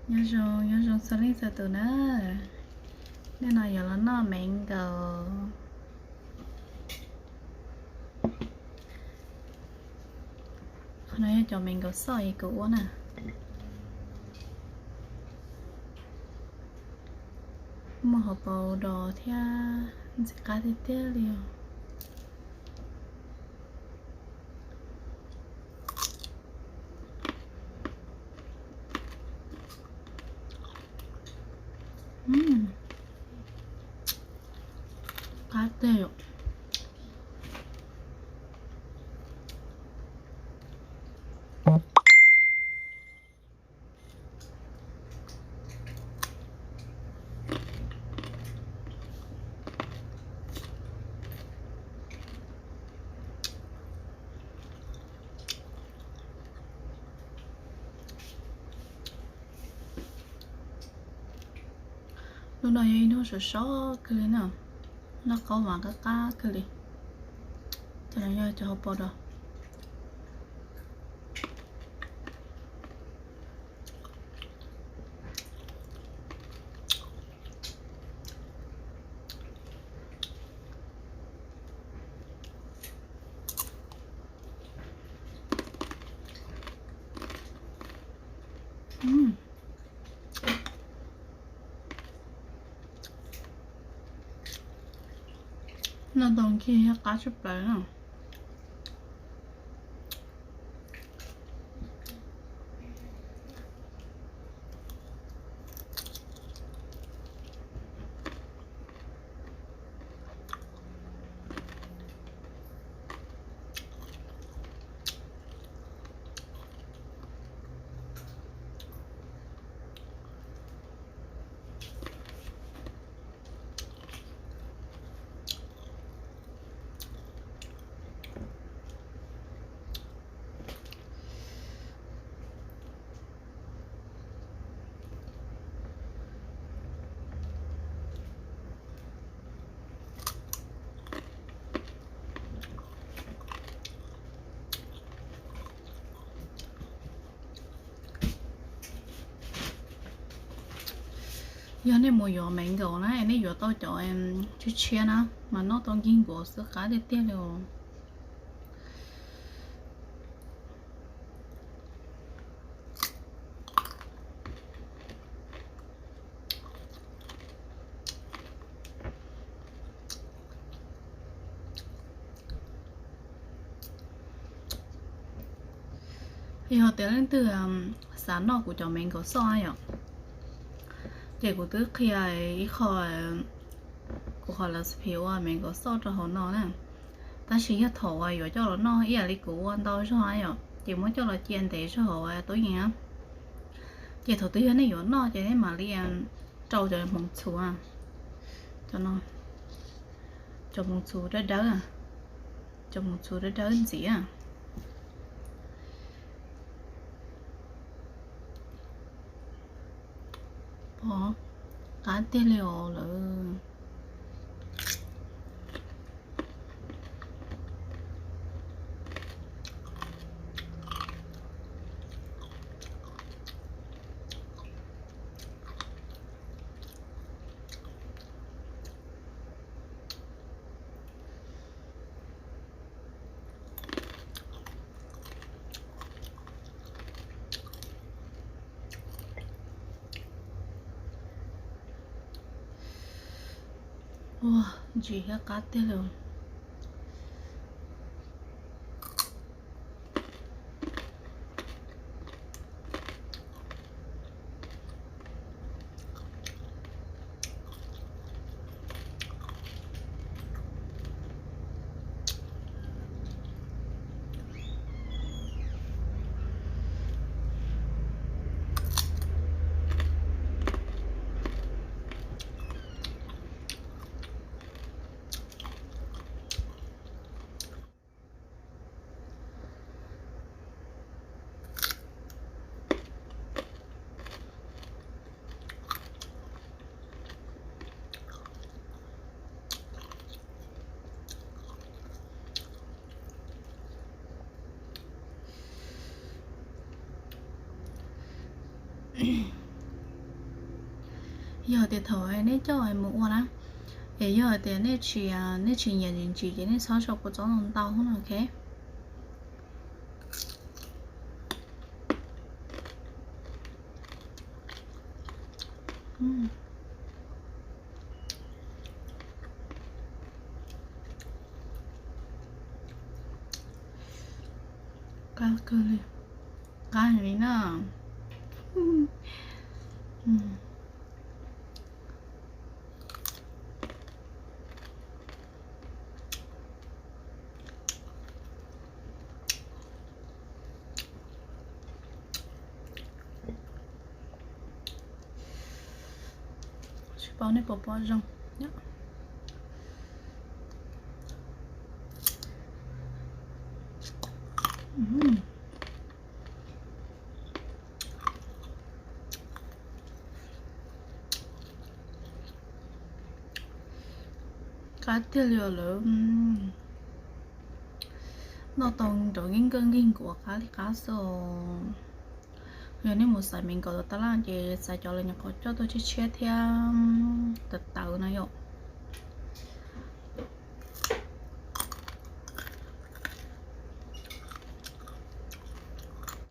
Nyob zoo, nyob zoo txhua leej txhua tus na. Hnub no yuav los noj mango. Qhov no yog cov mango xoj es kuv ua na. Muaj hauv paus dos thiab, ntxim qab tiag tiag li os. Qab tiag. Hnub no yog ib hnub sov sov kawg li na, noj qaub mas qab qab kawg li. Cov no yog cov hauv paus dos. Noj tau nkig thiab qab tshaj plaws na. Yog nej mus yuav mango na, nej yuav tau cov tshiab tshiab na, mas noj tau nkig nkuav xwb, qab tiag tiag li os. Yog tias leej twg xav noj kuv cov mango xoj na yom, ces kuv twb qhia ib qho kuv qhov recipe ua mango xoj rau hauv no na. Tab sis yog thaum uas yuav coj los noj ib yam li kuv ua ntau zog yom, ces muab coj los cia ntev zog hauv tub yees. Ces thaum twg yog nej yuav noj ces nej mam li rau cov hmoov txhuv, cov no, cov hmoov txhuv dawb dawb, cov hmoov txhuv dawb dawb ntxiv. Pom qab tiag li os lawm. Ua ntsis thiab qab tiag li. Yog tias thaum nej coj mus ua na, es yog tias nej tsis, nej tsis nyiam ntsim ntsim ces nej txhob sau kua txob ntau ntau no, ok. Qab kawg li, qab li na. Tsis paub nej puas pom zoo. Qab tiag li os lawv. Noj tau nrov nkig nkawj nkig nkuav qab li qab xwb os. Yog nej mus xaiv me nkaus tab laj ces xaiv cov lawv nyuam qhuav coj tuaj tshiab tshiab thiab tawv tawv no yom.